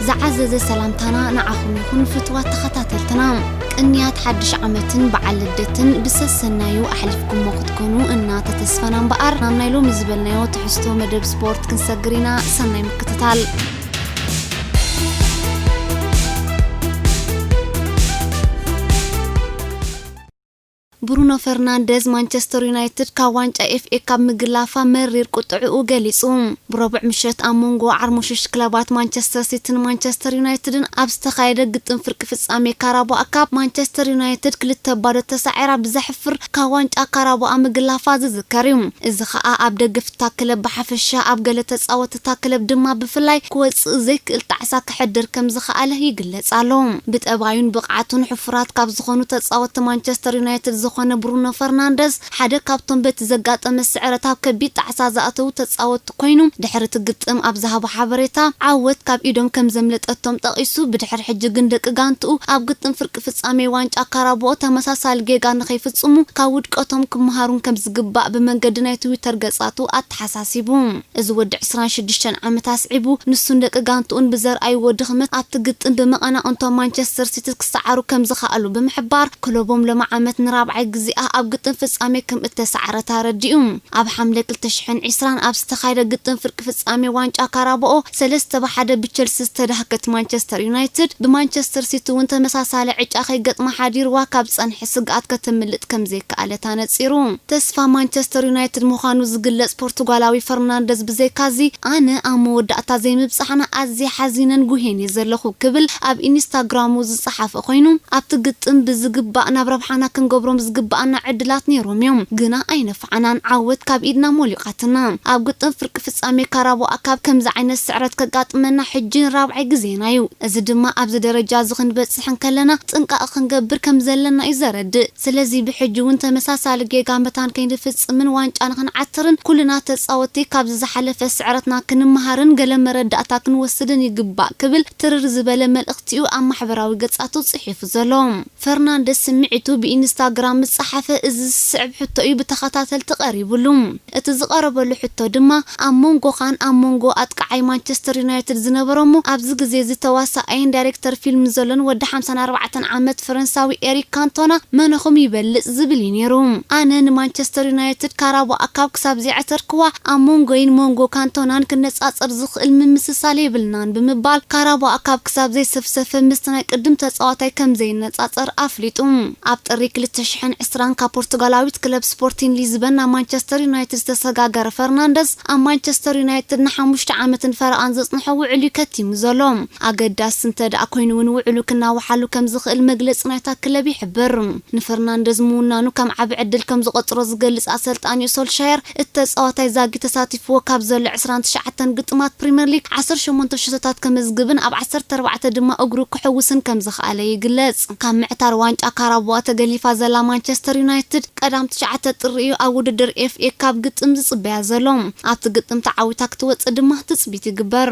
ዝዓዘዘ ሰላምታና ንዓኹም ይኹን ፍትዋት ተኸታተልትና። ቅንያት ሓድሽ ዓመትን በዓል ልደትን ብሰሰናዩ ኣሕሊፍኩሞ ክትኮኑ እናተተስፈና እምበኣር፣ ናብ ናይ ሎሚ ዝበልናዮ ትሕዝቶ መደብ ስፖርት ክንሰግር ኢና። ሰናይ ምክትታል። ብሩኖ ፈርናንደዝ ማንቸስተር ዩናይትድ ካብ ዋንጫ ኤፍ ኤ ካብ ምግላፋ መሪር ቁጥዕኡ ገሊጹ። ብረቡዕ ምሸት ኣብ መንጎ ዓርሞሽሽ ክለባት ማንቸስተር ሲቲን ማንቸስተር ዩናይትድን ኣብ ዝተኻየደ ግጥም ፍርቂ ፍጻሜ ካራቦኣ ካፕ ማንቸስተር ዩናይትድ ክልተ ባዶ ተሳዒራ ብዘሕፍር ካብ ዋንጫ ካራቦኣ ምግላፋ ዝዝከር እዩ። እዚ ኸኣ ኣብ ደገፍታ ክለብ ብሓፈሻ ኣብ ገለ ተጻወትታ ክለብ ድማ ብፍላይ ክወጽእ ዘይክእል ጣዕሳ ክሕድር ከም ዝኸኣለ ይግለጽ ኣሎ። ብጠባዩን ብቕዓቱን ሕፉራት ካብ ዝኾኑ ተጻወትቲ ማንቸስተር ዩናይትድ ዝኾነ ብሩኖ ፈርናንደዝ ሓደ ካብቶም በቲ ዘጋጠመ ስዕረት ኣብ ከቢድ ጣዕሳ ዝኣተዉ ተጻወትቲ ኮይኑ፣ ድሕሪ እቲ ግጥም ኣብ ዝሃቦ ሓበሬታ ዓወት ካብ ኢዶም ከም ዘምለጠቶም ጠቒሱ፣ ብድሕሪ ሕጂ ግን ደቂ ጋንትኡ ኣብ ግጥም ፍርቂ ፍጻሜ ዋንጫ ካራቦኦ ተመሳሳሊ ጌጋ ንኸይፍጽሙ ካብ ውድቀቶም ክመሃሩን ከም ዝግባእ ብመንገዲ ናይ ትዊተር ገጻቱ ኣተሓሳሲቡ። እዚ ወዲ ዕስራን ሽዱሽተን ዓመት ኣስዒቡ፣ ንሱን ደቂ ጋንትኡን ብዘርኣይዎ ድኽመት ኣብቲ ግጥም ብመቐናቕንቶም ማንቸስተር ሲቲ ክሰዓሩ ከም ዝኸኣሉ ብምሕባር፣ ክለቦም ሎሚ ዓመት ንራብዓይ ግዜኣ ኣብ ግጥም ፍጻሜ ከም እተሰዓረት ኣረዲኡ። ኣብ ሓምለ ክልተ ሽሕን ዕስራን ኣብ ዝተኻየደ ግጥም ፍርቂ ፍጻሜ ዋንጫ ካራቦኦ ሰለስተ ብ ሓደ ብቸልሲ ዝተዳህከት ማንቸስተር ዩናይትድ፣ ብማንቸስተር ሲቲ እውን ተመሳሳሊ ዕጫ ከይገጥማ ሓዲርዋ ካብ ጸንሐ ስግኣት ከተምልጥ ከም ዘይከኣለት ኣነጺሩ። ተስፋ ማንቸስተር ዩናይትድ ምዃኑ ዝግለጽ ፖርቱጋላዊ ፈርናንደዝ ብዘይካዚ፣ ኣነ ኣብ መወዳእታ ዘይምብጻሕና ኣዝየ ሓዚነን ጉሄን እየ ዘለኹ ክብል ኣብ ኢንስታግራሙ ዝጸሓፈ ኮይኑ፣ ኣብቲ ግጥም ብዝግባእ ናብ ረብሓና ክንገብሮም ዝግባኣና ዕድላት ነይሮም እዮም፣ ግና ኣይነፍዓናን፣ ዓወት ካብ ኢድና ሞሊቓትና። ኣብ ግጥም ፍርቂ ፍጻሜ ካራቦኣ ካፕ ከምዚ ዓይነት ስዕረት ከጋጥመና ሕጂ ንራብዓይ ግዜና እዩ። እዚ ድማ ኣብዚ ደረጃ እዚ ክንበጽሕ እንከለና ጥንቃቐ ክንገብር ከም ዘለና እዩ ዘረድእ። ስለዚ ብሕጂ እውን ተመሳሳሊ ጌጋ መታን ከይንፍጽምን ዋንጫ ንኽንዓትርን ኩልና ተጻወትቲ ካብዚ ዝሓለፈ ስዕረትና ክንመሃርን ገለ መረዳእታ ክንወስድን ይግባእ ክብል ትርር ዝበለ መልእኽቲኡ ኣብ ማሕበራዊ ገጻቱ ጽሒፉ ዘሎ። ፈርናንደስ ስምዒቱ ብኢንስታግራም ምስ ጸሓፈ፣ እዚ ዝስዕብ ሕቶ እዩ ብተኸታተልቲ ቀሪቡሉ። እቲ ዝቐረበሉ ሕቶ ድማ፣ ኣብ መንጎኻን ኣብ መንጎ ኣጥቃዓይ ማንቸስተር ዩናይትድ ዝነበረ እሞ ኣብዚ ግዜ እዚ ተዋሳኣይን ዳይሬክተር ፊልም ዘሎን ወዲ ሓምሳን ኣርባዕተን ዓመት ፈረንሳዊ ኤሪክ ካንቶና መነኹም ይበልጽ ዝብል እዩ ነይሩ። ኣነ ንማንቸስተር ዩናይትድ ካራቦኣ ካፕ ክሳብ ዘይዕተርክዋ ኣብ መንጎይን መንጎ ካንቶናን ክነጻጸር ዝኽእል ምምስሳል የብልናን ብምባል ካራቦኣ ካፕ ክሳብ ዘይሰፍሰፈ ምስቲ ናይ ቅድም ተጻዋታይ ከም ዘይነጻጸር ኣፍሊጡ። ኣብ ጥሪ ክልተ ሽሕን ዕስራን ካብ ፖርቱጋላዊት ክለብ ስፖርቲን ሊዝበን ናብ ማንቸስተር ዩናይትድ ዝተሰጋገረ ፈርናንደዝ፣ ኣብ ማንቸስተር ዩናይትድ ንሓሙሽተ ዓመትን ፈረቓን ዘጽንሖ ውዕል እዩ ከቲሙ ዘሎ። ኣገዳሲ እንተ ደኣ ኮይኑ እውን ውዕሉ ክናውሓሉ ከም ዝኽእል መግለጺ ናይታ ክለብ ይሕብር። ንፈርናንደዝ ምውናኑ ከም ዓቢ ዕድል ከም ዝቖጽሮ ዝገልጽ ኣሰልጣኒኡ ሶልሻየር፣ እቲ ተጻዋታይ ዛጊ ተሳቲፍዎ ካብ ዘሎ ዕስራን ትሽዓተን ግጥማት ፕሪምየር ሊግ ዓሰርተ ሸሞንተ ሽቶታት ከመዝግብን ኣብ ዓሰርተ ኣርባዕተ ድማ እግሩ ክሕውስን ከም ዝኸኣለ ይግለጽ። ካብ ምዕታር ዋንጫ ካራቦኣ ተገሊፋ ዘላ ማንቸስተር ዩናይትድ ቀዳም ትሽዓተ ጥሪ እዩ ኣብ ውድድር ኤፍ ኤ ካፕ ግጥም ዝጽበያ ዘሎ። ኣብቲ ግጥም ተዓዊታ ክትወጽእ ድማ ትጽቢት ይግበር።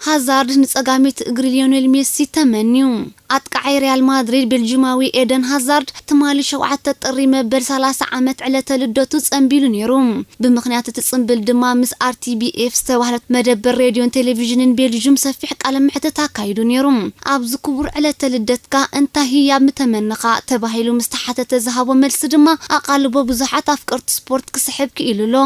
ሃዛርድ ንጸጋሚት እግሪ ሊዮኔል ሜሲ ተመንዩ። ኣጥቃዓይ ሪያል ማድሪድ ቤልጂማዊ ኤደን ሃዛርድ ትማሊ ሸውዓተ ጥሪ መበል ሰላሳ ዓመት ዕለተ ልደቱ ጸንቢሉ ነይሩ። ብምኽንያት እቲ ጽንብል ድማ ምስ ኣር ቲ ቢ ኤፍ ዝተባህለት መደበር ሬድዮን ቴሌቪዥንን ቤልጂም ሰፊሕ ቃለ መሕትት ኣካይዱ ነይሩ። ኣብዚ ክቡር ዕለተ ልደትካ እንታይ ህያብ ምተመነኻ? ተባሂሉ ምስ ተሓተተ ዝሃቦ መልሲ ድማ ኣቓልቦ ብዙሓት ኣፍቀርቲ ስፖርት ክስሕብ ክኢሉ ኣሎ።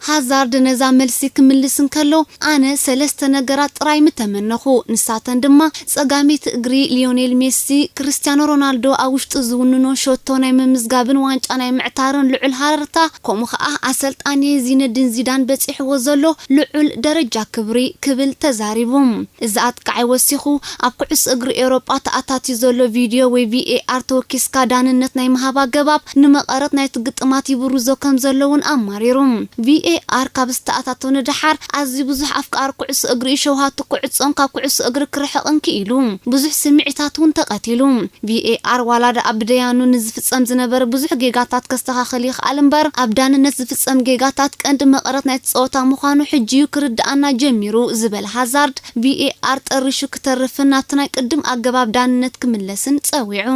ሃዛርድ ነዛ መልሲ ክምልስ እንከሎ፣ ኣነ ሰለስተ ነገራት ጥራይ ምተመነኹ። ንሳተን ድማ ጸጋሚት እግሪ ሊዮኔል ሜሲ፣ ክርስቲያኖ ሮናልዶ ኣብ ውሽጡ ዝውንኖ ሸቶ ናይ ምምዝጋብን ዋንጫ ናይ ምዕታርን ልዑል ሃረርታ፣ ከምኡ ኸኣ ኣሰልጣኒ ዚነዲን ዚዳን በጺሕዎ ዘሎ ልዑል ደረጃ ክብሪ ክብል ተዛሪቡ። እዚ ኣጥቃዓይ ወሲኹ፣ ኣብ ኩዕሶ እግሪ ኤውሮጳ ተኣታትዩ ዘሎ ቪድዮ ወይ ቪ ኤ ኣር ተወኪስካ ዳንነት ናይ ምሃብ ኣገባብ ንመቐረት ናይቲ ግጥማት ይብርዞ ከም ዘሎ እውን ኣማሪሩ። ቪ ኤ ኣር ካብ ዝተኣታቶ ንደሓር ኣዝዩ ብዙሕ ኣፍቃሪ ኩዕሶ እግሪ እዩ ሸውሃቱ ክዕጾን ካብ ኩዕሶ እግሪ ክርሕቕን ክኢሉ። ብዙሕ ስምዒታት እውን ተቐቲሉ። ቪ ኤ ኣር ዋላ ደኣ ብደያኑ ንዝፍጸም ዝነበረ ብዙሕ ጌጋታት ከስተኻኽል ይኽኣል እምበር፣ ኣብ ዳንነት ዝፍጸም ጌጋታት ቀንዲ መቐረት ናይቲ ጸወታ ምዃኑ ሕጂ እዩ ክርድኣና ጀሚሩ ዝበለ ሃዛርድ፣ ቪ ኤ ኣር ጠሪሹ ክተርፍን ናብቲ ናይ ቅድም ኣገባብ ዳንነት ክምለስን ጸዊዑ።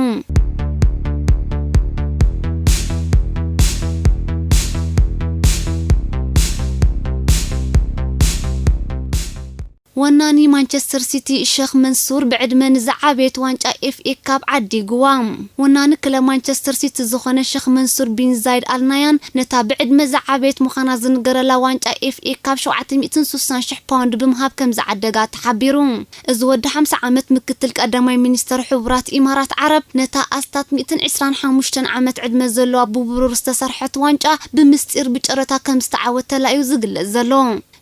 ወናኒ ማንቸስተር ሲቲ ሸኽ መንሱር ብዕድመ ንዝዓበየት ዋንጫ ኤፍኤ ካፕ ዓዲግዋ። ወናኒ ክለብ ማንቸስተር ሲቲ ዝኾነ ሸኽ መንሱር ቢን ዛይድ ኣልናያን ነታ ብዕድመ ዝዓበየት ምዃና ዝንገረላ ዋንጫ ኤፍኤ ካፕ ሸውዓተ ሚእትን ስሳን ሽሕ ፓውንድ ብምሃብ ከም ዝዓደጋ ተሓቢሩ። እዚ ወዲ ሓምሳ ዓመት ምክትል ቀዳማይ ሚኒስተር ሕቡራት ኢማራት ዓረብ ነታ ኣስታት ሚእትን ዕስራን ሓሙሽተን ዓመት ዕድመ ዘለዋ ብብሩር ዝተሰርሐት ዋንጫ ብምስጢር ብጨረታ ከም ዝተዓወተላ እዩ ዝግለጽ ዘሎ።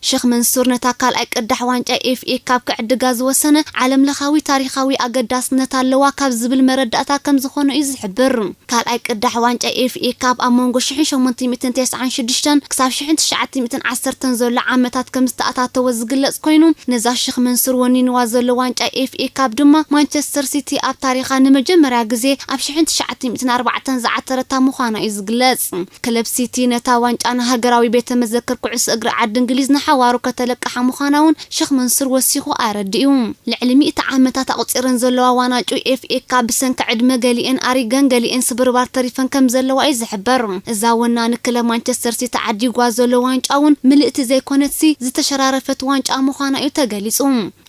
ሸኽ መንሱር ነታ ካልኣይ ቅዳሕ ዋንጫ ኤፍኤ ካፕ ክዕድጋ ዝወሰነ ዓለምለኻዊ ታሪኻዊ ኣገዳስነት ኣለዋ ካብ ዝብል መረዳእታ ከም ዝኾነ እዩ ዝሕብር። ካልኣይ ቅዳሕ ዋንጫ ኤፍኤ ካፕ ኣብ መንጎ ሽሕን ሸሞንተ ሚእትን ተስዓን ሽዱሽተን ክሳብ ሽሕን ትሽዓተ ሚእትን ዓሰርተን ዘሎ ዓመታት ከም ዝተኣታተወ ዝግለጽ ኮይኑ፣ ነዛ ሸኽ መንሱር ወኒንዋ ዘሎ ዋንጫ ኤፍኤ ካፕ ድማ ማንቸስተር ሲቲ ኣብ ታሪኻ ንመጀመርያ ግዜ ኣብ ሽሕን ትሽዓተ ሚእትን ኣርባዕተን ዝዓተረታ ምዃና እዩ ዝግለጽ። ክለብ ሲቲ ነታ ዋንጫ ንሃገራዊ ቤተ መዘክር ኩዕሶ እግሪ ዓዲ እንግሊዝ ንሓዋሩ ከተለቅሓ ምዃና እውን ሸኽ መንሱር ወሲኹ ኣረዲኡ። ልዕሊ ሚእቲ ዓመታት ኣቑጺረን ዘለዋ ዋንጫ ኤፍኤ ካፕ ብሰንኪ ዕድመ ገሊኤን ኣሪገን ገሊኤን ስብርባር ተሪፈን ከም ዘለዋ እዩ ዝሕበር። እዛ ወናኒ ክለብ ማንቸስተር ሲቲ ዓዲጓ ዘሎ ዋንጫ እውን ምልእቲ ዘይኮነትሲ ዝተሸራረፈት ዋንጫ ምዃና እዩ ተገሊጹ።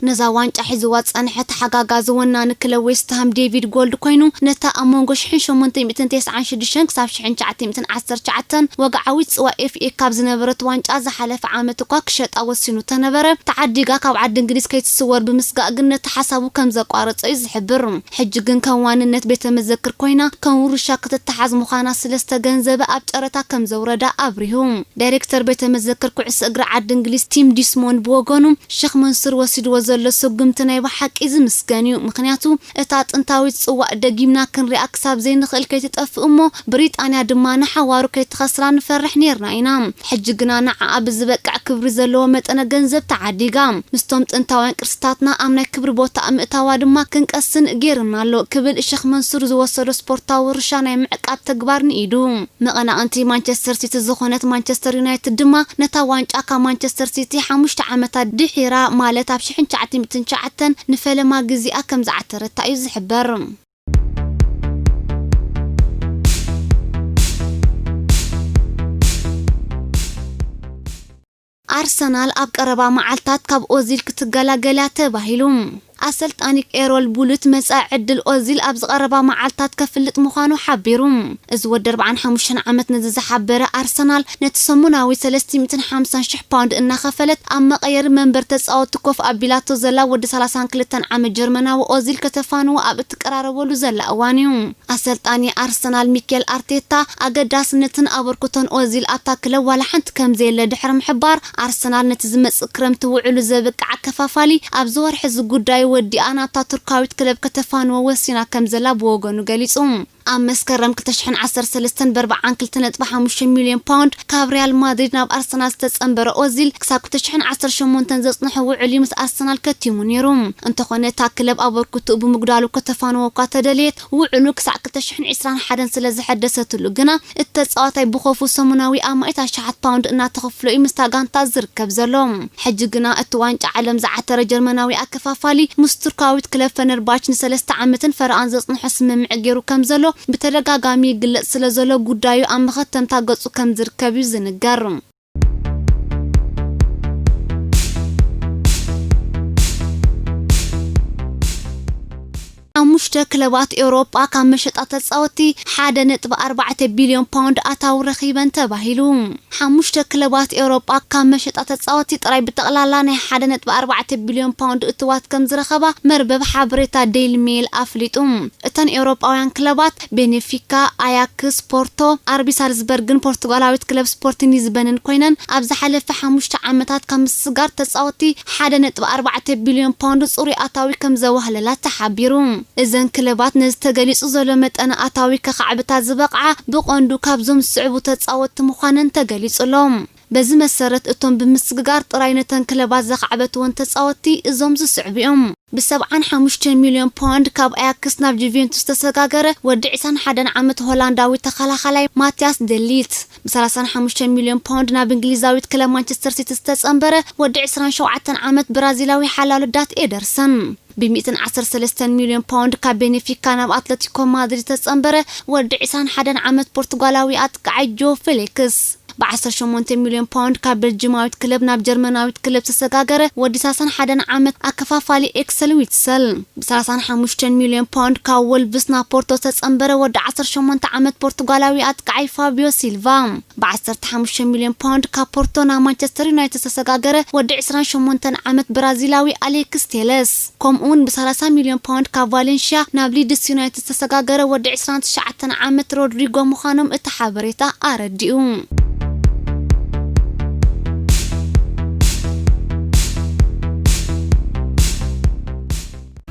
ነዛ ዋንጫ ሒዝዋ ዝጸንሐ ተሓጋጋዚ ወናኒ ክለብ ዌስትሃም ዴቪድ ጎልድ ኮይኑ፣ ነታ ኣብ መንጎ ሽሕን ሸሞንተ ሚእትን ተስዓን ሽዱሽተን ክሳብ ሽሕን ትሽዓተ ሚእትን ዓሰርተ ትሽዓተን ወግዓዊት ጽዋ ኤፍኤ ካፕ ዝነበረት ዋንጫ ዝሓለፈ ዓመት እኳ ክሸጣ ወሲኑ ተነበረ፣ ተዓዲጋ ካብ ዓዲ እንግሊዝ ከይትስወር ብምስጋእ ግን ነቲ ሓሳቡ ከም ዘቋረጸ እዩ ዝሕብር። ሕጂ ግን ከም ዋንነት ቤተ መዘክር ኮይና ከም ውርሻ ክትተሓዝ ምዃና ስለ ዝተገንዘበ ኣብ ጨረታ ከም ዘውረዳ ኣብሪሁ። ዳይሬክተር ቤተ መዘክር ኩዕሶ እግሪ ዓዲ እንግሊዝ ቲም ዲስሞንድ ብወገኑ፣ ሸኽ መንሱር ወሲድዎ ዘሎ ስጉምቲ ናይ ብሓቂ ዝምስገን እዩ። ምኽንያቱ፣ እታ ጥንታዊት ጽዋእ ደጊምና ክንሪኣ ክሳብ ዘይንኽእል ከይትጠፍእ እሞ፣ ብሪጣንያ ድማ ንሓዋሩ ከይትኸስራ ንፈርሕ ኔርና ኢና። ሕጂ ግና ንዓኣ ብዝበቅዕ ክብሪ ዘለዎ መጠነ ገንዘብ ተዓዲጋ። ምስቶም ጥንታውያን ቅርስታትና ኣብ ናይ ክብሪ ቦታ ምእታዋ ድማ ክንቀስን ጌርና ኣሎ ክብል ሸኽ መንሱር ዝወሰዶ ስፖርታዊ ውርሻ ናይ ምዕቃብ ተግባር ንኢዱ። መቐናቕንቲ ማንቸስተር ሲቲ ዝኾነት ማንቸስተር ዩናይትድ ድማ ነታ ዋንጫ ካብ ማንቸስተር ሲቲ ሓሙሽተ ዓመታት ድሒራ ማለት ኣብ ሽሕን ትሽዓተ ሚእትን ትሽዓተን ንፈለማ ግዜኣ ከም ዝዓተረታ እዩ ዝሕበር። ኣርሰናል ኣብ ቀረባ መዓልታት ካብ ኦዚል ክትገላገል እያ ተባሂሉ። ኣሰልጣኒ ኤሮል ቡሉት መጻኢ ዕድል ኦዚል ኣብ ዝቐረባ መዓልታት ከፍልጥ ምዃኑ ሓቢሩ። እዚ ወዲ ኣርባዓን ሓሙሽተን ዓመት ነዚ ዝሓበረ ኣርሰናል ነቲ ሰሙናዊ ሰለስተ ሚእትን ሓምሳን ሽሕ ፓውንድ እናኸፈለት ኣብ መቐየሪ መንበር ተጻወትቲ ኮፍ ኣቢላቶ ዘላ ወዲ ሰላሳን ክልተን ዓመት ጀርመናዊ ኦዚል ከተፋንዎ ኣብ እትቀራረበሉ ዘላ እዋን እዩ። ኣሰልጣኒ ኣርሰናል ሚኬል ኣርቴታ ኣገዳስነትን ኣበርክቶን ኦዚል ኣብታ ክለብ ዋላ ሓንቲ ከም ዘየለ ድሕሪ ምሕባር፣ ኣርሰናል ነቲ ዝመጽእ ክረምቲ ውዕሉ ዘብቅዕ ኣከፋፋሊ ኣብዚ ወርሒ እዚ ጉዳዩ ወዲኣ ናብታ ቱርካዊት ክለብ ከተፋንዎ ወሲና ከም ዘላ ብወገኑ ገሊጹ። ኣብ መስከረም ክልተ ሽሕን ዓሰርተ ሰለስተን ብኣርባዓን ክልተ ነጥቢ ሓሙሽተ ሚልዮን ፓውንድ ካብ ሪያል ማድሪድ ናብ ኣርሰናል ዝተጸንበረ ኦዚል ክሳብ ክልተ ሽሕን ዓሰርተ ሸሞንተን ዘጽንሖ ውዕል እዩ ምስ ኣርሰናል ከቲሙ ነይሩ። እንተኾነ እታ ክለብ ኣበርክትኡ ብምጉዳሉ ከተፋንዎ እኳ ተደለየት፣ ውዕሉ ክሳዕ ክልተ ሽሕን ዕስራን ሓደን ስለ ዝሐደሰትሉ ግና እቲ ተጻዋታይ ብኾፉ ሰሙናዊ ኣማኢት ኣሽሓት ፓውንድ እናተኸፍሎ እዩ ምስታ ጋንታ ዝርከብ ዘሎ። ሕጂ ግና እቲ ዋንጫ ዓለም ዝዓተረ ጀርመናዊ ኣከፋፋሊ ምስ ቱርካዊት ክለብ ፈነርባች ንሰለስተ ዓመትን ፈረቓን ዘጽንሖ ስምምዕ ገይሩ ከም ዘሎ ብተደጋጋሚ ይግለጽ ስለ ዘሎ ጉዳዩ ኣብ መኸተምታ ገጹ ከም ዝርከብ እዩ ዝንገር። ሓሙሽተ ክለባት ኤውሮጳ ካብ መሸጣ ተጻወቲ ሓደ ነጥቢ ኣርባዕተ ቢልዮን ፓውንድ ኣታዊ ረኺበን ተባሂሉ። ሓሙሽተ ክለባት ኤውሮጳ ካብ መሸጣ ተጻወቲ ጥራይ ብጠቕላላ ናይ ሓደ ነጥቢ ኣርባዕተ ቢልዮን ፓውንድ እትዋት ከም ዝረኸባ መርበብ ሓበሬታ ዴይሊ ሜል ኣፍሊጡ። እተን ኤውሮጳውያን ክለባት ቤኔፊካ፣ ኣያክስ፣ ፖርቶ፣ ኣርቢ ሳልዝበርግን ፖርቱጋላዊት ክለብ ስፖርቲንግ ሊዝበንን ኮይነን ኣብ ዝሓለፈ ሓሙሽተ ዓመታት ካብ ምስጋር ተጻወቲ ሓደ ነጥቢ ኣርባዕተ ቢልዮን ፓውንድ ጽሩይ ኣታዊ ከም ዘዋህለላ ተሓቢሩ። እዘን ክለባት ነዚ ተገሊጹ ዘሎ መጠነ ኣታዊ ከኻዕብታ ዝበቕዓ ብቐንዱ ካብዞም ዝስዕቡ ተጻወቲ ምዃነን ተገሊጹ ኣሎ። በዚ መሰረት እቶም ብምስግጋር ጥራይ ነተን ክለባት ዘኻዕበትወን ተጻወቲ እዞም ዝስዕቡ እዮም። ብሰብዓን ሓሙሽተን ሚልዮን ፓውንድ ካብ ኣያክስ ናብ ጁቬንቱስ ዝተሰጋገረ ወዲ ዕስራን ሓደን ዓመት ሆላንዳዊ ተኸላኻላይ ማቲያስ ደሊት፣ ብሰላሳን ሓሙሽተን ሚልዮን ፓውንድ ናብ እንግሊዛዊት ክለብ ማንቸስተር ሲቲ ዝተጸንበረ ወዲ ዕስራን ሸውዓተን ዓመት ብራዚላዊ ሓላሉ ዳት ኤደርሰን፣ ብሚእትን ዓሰርተ ሰለስተን ሚልዮን ፓውንድ ካብ ቤኔፊካ ናብ ኣትለቲኮ ማድሪድ ዝተጸንበረ ወዲ ዕስራን ሓደን ዓመት ፖርቱጋላዊ ኣጥቃዓይ ጆ ፌሊክስ፣ ብ ዓሰርተ ሸሞንተ ሚልዮን ፓውንድ ካብ ቤልጂማዊት ክለብ ናብ ጀርመናዊት ክለብ ዝተሰጋገረ ወዲ ሰላሳን ሓደን ዓመት ኣከፋፋሊ ኤክሰል ዊትሰል፣ ብ ሰላሳን ሓሙሽተን ሚልዮን ፓውንድ ካብ ወልቭስ ናብ ፖርቶ ዝተጸንበረ ወዲ ዓሰርተ ሸሞንተ ዓመት ፖርቱጋላዊ ኣጥቃዓይ ፋቢዮ ሲልቫ፣ ብ ዓሰርተ ሓሙሽተ ሚልዮን ፓውንድ ካብ ፖርቶ ናብ ማንቸስተር ዩናይትድ ዝተሰጋገረ ወዲ ዕስራን ሸሞንተን ዓመት ብራዚላዊ ኣሌክስ ቴለስ፣ ከምኡውን ብ ሰላሳ ሚልዮን ፓውንድ ካብ ቫሌንሽያ ናብ ሊድስ ዩናይትድ ዝተሰጋገረ ወዲ ዕስራን ትሽዓተን ዓመት ሮድሪጎ ምዃኖም እቲ ሓበሬታ ኣረዲኡ።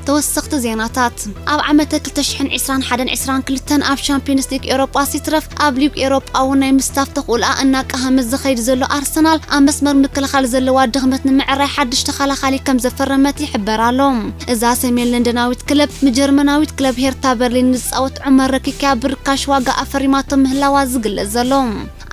ተወሰኽቲ ዜናታት። ኣብ ዓመተ ክልተ ሽሕን ዕስራን ሓደን ዕስራን ክልተን ኣብ ሻምፒዮንስ ሊግ ኤውሮጳ ሲትረፍ ኣብ ሊግ ኤውሮጳ እውን ናይ ምስታፍ ተኽእሎኣ እናቀሃመ ዝኸይድ ዘሎ ኣርሰናል፣ ኣብ መስመር ምክልኻል ዘለዋ ድኽመት ንምዕራይ ሓድሽ ተኸላኻሊ ከም ዘፈረመት ይሕበር ኣሎ። እዛ ሰሜን ለንደናዊት ክለብ፣ ንጀርመናዊት ክለብ ሄርታ በርሊን ንዝጻወት ዑመር ረኪክያ ብርካሽ ዋጋ ኣፈሪማቶ ምህላዋ ዝግለጽ ዘሎ።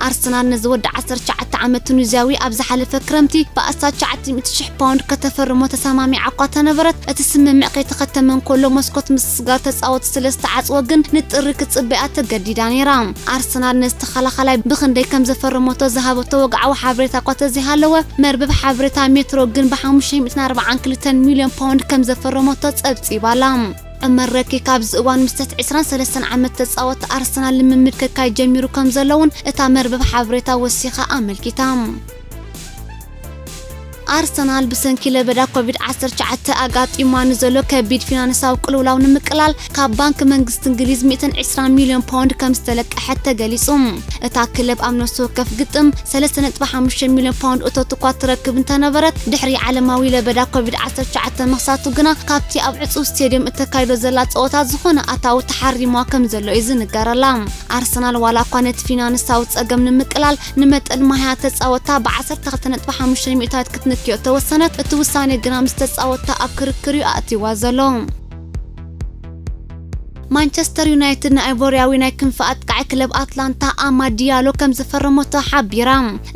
ኣርሰናል ነዚ ወዲ ዓሰርተ ትሽዓተ ዓመት ቱኒዝያዊ ኣብ ዝሓለፈ ክረምቲ ብኣስታት ትሽዓተ ሚእቲ ሽሕ ፓውንድ ከተፈርሞ ተሰማሚዓ እኳ ተነበረት፣ እቲ ስምምዕ ከይተኸተመ እንከሎ መስኮት ምስስጋር ተጻወቲ ስለ ዝተዓጽወ ግን ንጥሪ ክትጽበያ ተገዲዳ ነይራ። ኣርሰናል ነዚ ተኸላኻላይ ብኽንደይ ከም ዘፈረመቶ ዝሃበቶ ወግዓዊ ሓበሬታ እኳ ተዘይሃለወ፣ መርበብ ሓበሬታ ሜትሮ ግን ብ ሓሙሽተ ሚእትን ኣርባዓን ክልተን ሚልዮን ፓውንድ ከም ዘፈረመቶ ጸብጺባ ኣላ። ዑመር ረኪክ ኣብዚ እዋን ምስ ትሕቲ ዕስራን ሰለስተን ዓመት ተጻወቲ ኣርሰናል ልምምድ ከካይድ ጀሚሩ ከም ዘሎ እውን እታ መርበብ ሓበሬታ ወሲኻ ኣመልኪታ። ኣርሰናል ብሰንኪ ለበዳ ኮቪድ ዓሰርተ ትሽዓተ ኣጋጢማ ንዘሎ ከቢድ ፊናንሳዊ ቅልውላው ንምቅላል ካብ ባንክ መንግስቲ እንግሊዝ ሚእትን ዕስራን ሚልዮን ፓውንድ ከም ዝተለቀሐት ተገሊጹ። እታ ክለብ ኣብ ነፍሲ ወከፍ ግጥም ሰለስተ ነጥቢ ሓሙሽተ ሚልዮን ፓውንድ እቶት እኳ ትረክብ እንተነበረት፣ ድሕሪ ዓለማዊ ለበዳ ኮቪድ ዓሰርተ ትሽዓተ ምኽሳቱ ግና ካብቲ ኣብ ዕጹው ስቴድዮም እተካይዶ ዘላ ጸወታ ዝኾነ ኣታዊ ተሓሪምዋ ከም ዘሎ እዩ ዝንገረላ። ኣርሰናል ዋላ እኳ ነቲ ፊናንሳዊ ጸገም ንምቅላል ንመጠን ማህያ ተጻወታ ብ ዓሰርተ ክልተ ነጥቢ ሓሙሽተ ሚእታዊት ክትንክዮ ተወሰነት፣ እቲ ውሳኔ ግና ምስ ተጻወታ ኣብ ክርክር እዩ ኣእትይዋ ዘሎ። ማንቸስተር ዩናይትድ ንኣይቮርያዊ ናይ ክንፊ ኣጥቃዒ ክለብ ኣትላንታ ኣማድ ዲያሎ ከም ዝፈረመቶ ሓቢራ።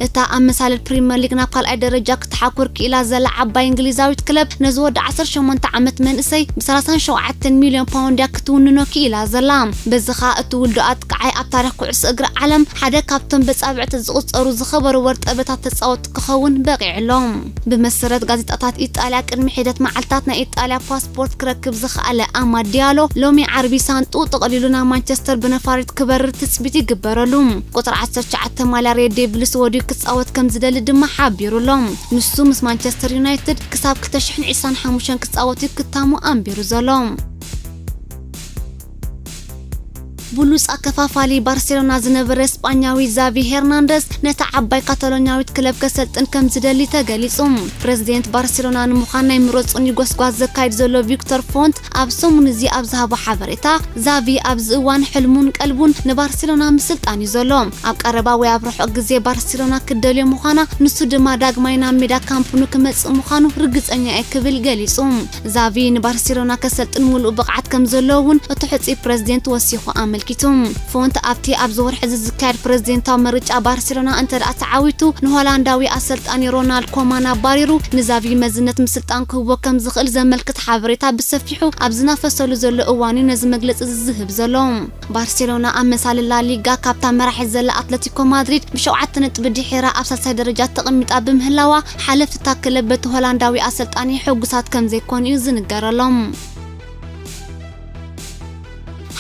እታ ኣብ መሳልል ፕሪምየር ሊግ ናብ ካልኣይ ደረጃ ክትሓኩር ክኢላ ዘላ ዓባይ እንግሊዛዊት ክለብ ነዚ ወዲ ዓሰርተ ሸሞንተ ዓመት መንእሰይ ብ ሰላሳን ሸውዓተን ሚልዮን ፓውንድ እያ ክትውንኖ ክኢላ ዘላ። በዚ ኸኣ እቲ ውልዶ ኣጥቃዓይ ኣብ ታሪኽ ኩዕሶ እግሪ ዓለም ሓደ ካብቶም በጻብዕቲ ዝቑጸሩ ዝኸበሩ ወርጠበታት ተጻወትቲ ክኸውን በቒዑ ኣሎ። ብመሰረት ጋዜጣታት ኢጣልያ፣ ቅድሚ ሒደት መዓልታት ናይ ኢጣልያ ፓስፖርት ክረክብ ዝኸኣለ ኣማድ ዲያሎ ሎሚ ዓርቢ ሳንጥኡ ጠቕሊሉ ናብ ማንቸስተር ብነፋሪት ክበርር ትጽቢት ይግበረሉ። ቁጽሪ ዓሰርተ ትሽዓተ ማልያ ሬድ ዴቪልስ ወድዩ ክጻወት ከም ዝደሊ ድማ ሓቢሩ ኣሎ። ንሱ ምስ ማንቸስተር ዩናይትድ ክሳብ ክልተ ሽሕን ዕስራን ሓሙሽተን ክጻወት እዩ ክታሙ ኣንቢሩ ዘሎ። ብሉጽ ኣከፋፋሊ ባርሴሎና ዝነበረ ስጳኛዊ ዛቪ ሄርናንደዝ ነታ ዓባይ ካታሎኛዊት ክለብ ከሰልጥን ከም ዝደሊ ተገሊጹ። ፕረዚደንት ባርሴሎና ንምዃን ናይ ምረጹኒ ጎስጓስ ዘካይድ ዘሎ ቪክቶር ፎንት ኣብ ሰሙን እዚ ኣብ ዝሃቦ ሓበሬታ፣ ዛቪ ኣብዚ እዋን ሕልሙን ቀልቡን ንባርሴሎና ምስልጣን እዩ ዘሎ። ኣብ ቀረባ ወይ ኣብ ርሑቕ ግዜ ባርሴሎና ክትደልዮ ምዃና፣ ንሱ ድማ ዳግማይ ናብ ሜዳ ካምፕ ኑ ክመጽእ ምዃኑ ርግጸኛ እየ ክብል ገሊጹ። ዛቪ ንባርሴሎና ከሰልጥን ምሉእ ብቕዓት ከም ዘለዎ እውን እቲ ሕጹይ ፕረዚደንት ወሲኹ ኣመልኪቱ። ፎንት ኣብቲ ኣብዚ ወርሒ እዚ ዝካየድ ፕረዚደንታዊ ምርጫ ባርሴሎና እንተ ደኣ ተዓዊቱ፣ ንሆላንዳዊ ኣሰልጣኒ ሮናልድ ኮማን ኣባሪሩ ንዛቪ መዝነት ምስልጣን ክህቦ ከም ዝኽእል ዘመልክት ሓበሬታ ብሰፊሑ ኣብ ዝናፈሰሉ ዘሎ እዋን እዩ ነዚ መግለጺ እዚ ዝህብ ዘሎ። ባርሴሎና ኣብ መሳሊ ላሊጋ ካብታ መራሒት ዘላ ኣትለቲኮ ማድሪድ ብሸውዓተ ነጥቢ ድሒራ ኣብ ሳልሳይ ደረጃ ተቐሚጣ ብምህላዋ፣ ሓለፍቲ እታ ክለብ በቲ ሆላንዳዊ ኣሰልጣኒ ሕጉሳት ከም ዘይኮኑ እዩ ዝንገረሎም።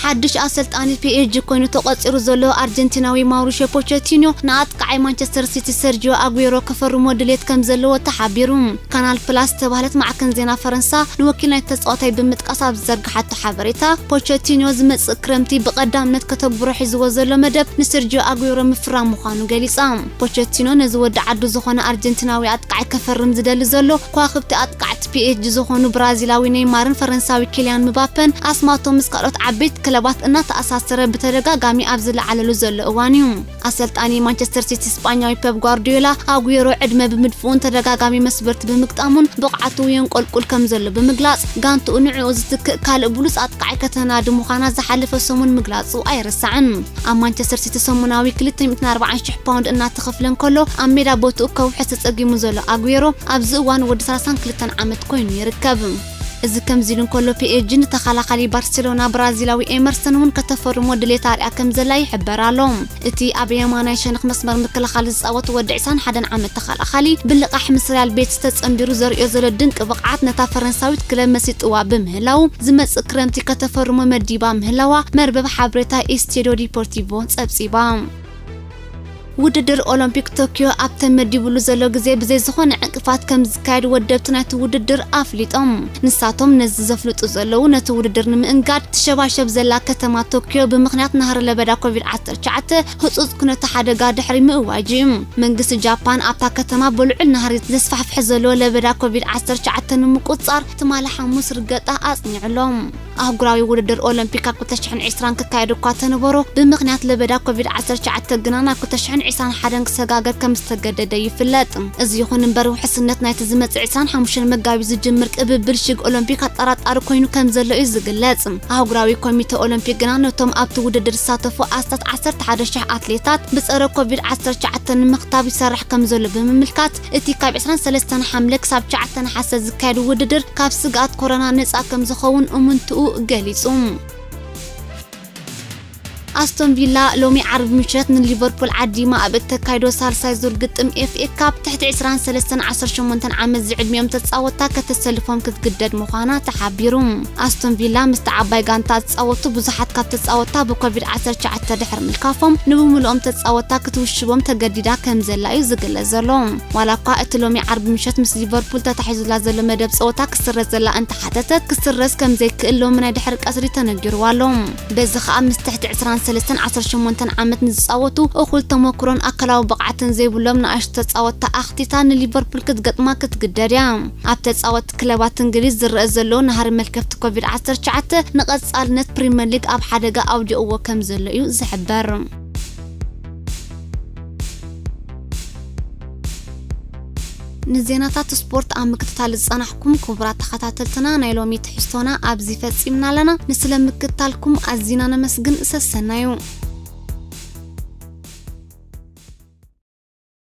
ሓድሽ ኣሰልጣኒ ፒኤስጂ ኮይኑ ተቖጺሩ ዘሎ ኣርጀንቲናዊ ማውሪሾ ፖቸቲኖ ንኣጥቃዓይ ማንቸስተር ሲቲ ሰርጂዮ ኣጉዌሮ ክፈርሞ ድሌት ከም ዘለዎ ተሓቢሩ። ካናል ፕላስ ዝተባህለት ማዕከን ዜና ፈረንሳ ንወኪል ናይቲ ተጻዋታይ ብምጥቃስ ኣብ ዝዘርግሓቶ ሓበሬታ፣ ፖቸቲኖ ዝመጽእ ክረምቲ ብቐዳምነት ከተግብሮ ሒዝዎ ዘሎ መደብ ንሰርጂዮ ኣጉዌሮ ምፍራም ምዃኑ ገሊጻ። ፖቸቲኖ ነዚ ወዲ ዓዱ ዝኾነ ኣርጀንቲናዊ ኣጥቃዓይ ከፈርም ዝደሊ ዘሎ፣ ከዋኽብቲ ኣጥቃዕቲ ፒኤስጂ ዝኾኑ ብራዚላዊ ኔይማርን ፈረንሳዊ ኪልያን ምባፐን ኣስማቶም ምስ ካልኦት ዓበይቲ ክለባት እናተኣሳሰረ ብተደጋጋሚ ኣብ ዝለዓለሉ ዘሎ እዋን እዩ። ኣሰልጣኒ ማንቸስተር ሲቲ ስጳኛዊ ፔፕ ጓርዲዮላ፣ ኣጉዌሮ ዕድመ ብምድፍኡን ተደጋጋሚ መስበርቲ ብምግጣሙን ብቕዓቱ የንቆልቁል ከም ዘሎ ብምግላጽ፣ ጋንትኡ ንዕኡ ዝትክእ ካልእ ብሉጽ ኣጥቃዓይ ከተናዲ ምዃና ዝሓለፈ ሰሙን ምግላጹ ኣይርሳዕን። ኣብ ማንቸስተር ሲቲ ሰሙናዊ ክልተ ሚእትን ኣርባዓን ሽሕ ፓውንድ እናተኸፍለ እንከሎ፣ ኣብ ሜዳ ቦትኡ ከውሕስ ተጸጊሙ ዘሎ ኣጉዌሮ፣ ኣብዚ እዋን ወዲ ሰላሳን ክልተን ዓመት ኮይኑ ይርከብ። እዚ ከምዚ ኢሉ እንከሎ፣ ፒኤስጂ ንተኸላኻሊ ባርሴሎና ብራዚላዊ ኤመርሰን እውን ከተፈርሞ ድሌት ኣርያ ከም ዘላ ይሕበር ኣሎ። እቲ ኣብ የማናይ ሸነኽ መስመር ምክልኻል ዝጻወት ወዲ ዕስራን ሓደን ዓመት ተኸላኻሊ ብልቓሕ ምስ ሪያል ቤቲስ ተጸንቢሩ ዘርእዮ ዘሎ ድንቂ ብቕዓት ነታ ፈረንሳዊት ክለብ መሲጥዋ ብምህላው፣ ዝመጽእ ክረምቲ ከተፈርሞ መዲባ ምህላዋ መርበብ ሓበሬታ ኢስቴዲዮ ዲፖርቲቮ ጸብጺባ። ውድድር ኦሎምፒክ ቶኪዮ ኣብ ተመዲብሉ ዘሎ ግዜ ብዘይ ዝኾነ ዕንቅፋት ከም ዝካየድ ወደብቲ ናይቲ ውድድር ኣፍሊጦም። ንሳቶም ነዚ ዘፍልጡ ዘለዉ፣ ነቲ ውድድር ንምእንጋድ ትሸባሸብ ዘላ ከተማ ቶኪዮ ብምኽንያት ናህሪ ለበዳ ኮቪድ ዓሰርተ ትሽዓተ ህጹጽ ኩነተ ሓደጋ ድሕሪ ምእዋጅ እዩ። መንግስቲ ጃፓን ኣብታ ከተማ ብልዑል ናህሪ ዘስፋሕፍሕ ዘሎ ለበዳ ኮቪድ ዓሰርተ ትሽዓተ ንምቁጽጻር ትማሊ ሓሙስ ርገጣ ኣጽኒዑ ኣሎ። ኣህጉራዊ ውድድር ኦሎምፒክ ኣብ ክልተ ሽሕን ዕስራን ክካየድ እኳ ተነበሮ፣ ብምኽንያት ለበዳ ኮቪድ ዓሰርተ ትሽዓተ ግና ናብ ክልተ ሽሕን ዕስራን ሓደን ክሰጋገር ከም ዝተገደደ ይፍለጥ። እዚ ይኹን እምበር፣ ውሕስነት ናይቲ ዝመጽእ ዕስራን ሓሙሽተን መጋቢት ዝጅምር ቅብብል ሽግ ኦሎምፒክ ኣጠራጣሪ ኮይኑ ከም ዘሎ እዩ ዝግለጽ። ኣህጉራዊ ኮሚተ ኦሎምፒክ ግና ነቶም ኣብቲ ውድድር ዝሳተፉ ኣስታት ዓሰርተ ሓደ ሺሕ ኣትሌታት ብጸረ ኮቪድ ዓሰርተ ትሽዓተ ንምኽታብ ይሰርሕ ከም ዘሎ ብምምልካት፣ እቲ ካብ ዕስራን ሰለስተን ሓምለ ክሳብ ትሽዓተ ነሓሰ ዝካየድ ውድድር ካብ ስግኣት ኮሮና ነጻ ከም ዝኸውን እሙንትኡ ገሊጹ። ኣስቶን ቪላ ሎሚ ዓርቢ ምሸት ንሊቨርፑል ዓዲማ ኣብ እተካይዶ ሳልሳይ ዙር ግጥም ኤፍኤ ካፕ ትሕቲ ዕስራን ሰለስተን ዓሰርተ ሸሞንተን ዓመት ዝዕድሚኦም ተጻወትታ ከተሰልፎም ክትግደድ ምዃና ተሓቢሩ። ኣስቶን ቪላ ምስቲ ዓባይ ጋንታ ዝጻወቱ ብዙሓት ካብ ተጻወትታ ብኮቪድ ዓሰርተ ትሽዓተ ድሕሪ ምልካፎም፣ ንብምልኦም ተጻወትታ ክትውሽቦም ተገዲዳ ከም ዘላ እዩ ዝግለጽ ዘሎ። ዋላ እኳ እቲ ሎሚ ዓርቢ ምሸት ምስ ሊቨርፑል ተታሒዙላ ዘሎ መደብ ጸወታ ክስረዝ ዘላ እንተሓተተት፣ ክስረዝ ከም ዘይክእል ሎሚ ናይ ድሕሪ ቀትሪ ተነጊርዋ ኣሎ። በዚ ኸኣ ምስ ትሕቲ ዕስራን ሰለስተን ዓሰርተ ሸሞንተን ዓመት ንዝጻወቱ፣ እኹል ተመክሮን ኣካላዊ ብቕዓትን ዘይብሎም ንኣሽቱ ተጻወትታ ኣኽቲታ ንሊቨርፑል ክትገጥማ ክትግደድ እያ። ኣብ ተጻወትቲ ክለባት እንግሊዝ ዝረአ ዘሎ ናህሪ መልከፍቲ ኮቪድ ዓሰርተ ትሽዓተ ንቐጻልነት ፕሪምየር ሊግ ኣብ ሓደጋ ኣውዲቕዎ ከም ዘሎ እዩ ዝሕበር። ንዜናታት ስፖርት ኣብ ምክትታል ዝጸናሕኩም ክቡራት ተኸታተልትና፣ ናይ ሎሚ ትሕዝቶና ኣብዚ ፈጺምና ኣለና። ንስለ ምክትታልኩም ኣዚና ነመስግን። ሰሰናዩ።